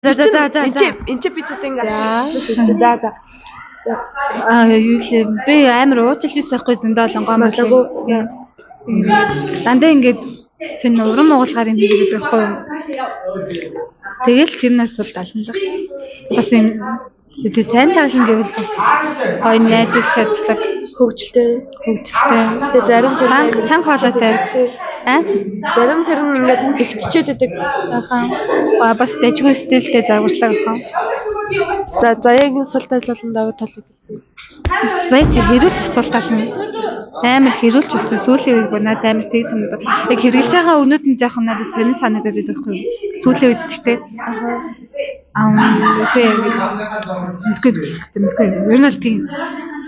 За за за за. Энд чи би ч одоо ингээ. За за. За. Аа, юу лээ, би амар уучлж ирсэн байхгүй, зөндөө олон гоморлоо. За. Дандаа ингээд сэн урам уулгаар юм хийгээд байхгүй юу? Тэгэл тэрнээс сул талнлах. Бас юм тэгээ сайн тал нь гэвэл бас гоё найзалж чаддаг, хөгжилтэй. Хөгжилтэй. Тэгээ зарим тэр цанга цанга хоолойтой. А? Зарим тэр нь ингээд ихтчихэд байдаг. Аха. Бас дажгүй стилтэй загварлаг аха. За, Заяагийн сул тал болон давуу талыг хэлдэг. Заяа чи хэрүүлч сул тал нь амар хэрүүлч болсон сүүлийн үед бүр надад амар тэгсэн юм. Яг хэрглэж байгаа өгнүүд нь жоохон надад сонин санагдаад байдаг байхгүй юу? Сүүлийн үед гэхдээ. Аа, тэгээ зөндгөө зөндгөө. Ер нь бол тийм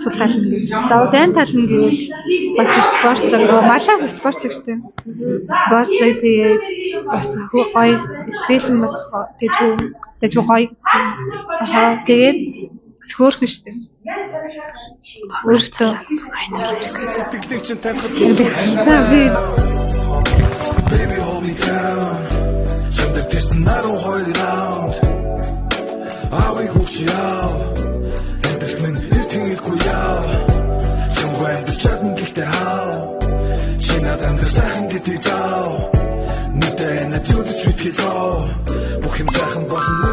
сул тал нь гэвэл. Давуу зайн тал нь гэвэл бас спортлог. Малаас спортлог шүү дээ. Спортлог, тэгээд бас гоё стил нь бас тэжгүй тэжгүй гоё. Аха, тэгээд бас хөөрхөн шүү дээ. Өөртөө Сэтгэлийг чинь танихад хэцүү. За, би Baby, hold me down. Чам дээр тийсэн 12 раунд. Аавыг хүүч яав. Амьдрал минь эр тэнгэргүй яав. Чамгүй амьдрч чадна гэхдээ хав. Чи надад амьдрах сайхан гэдгийг заав. Нүдэ надад юудч битгий зов. Бүх юм сайхан болно.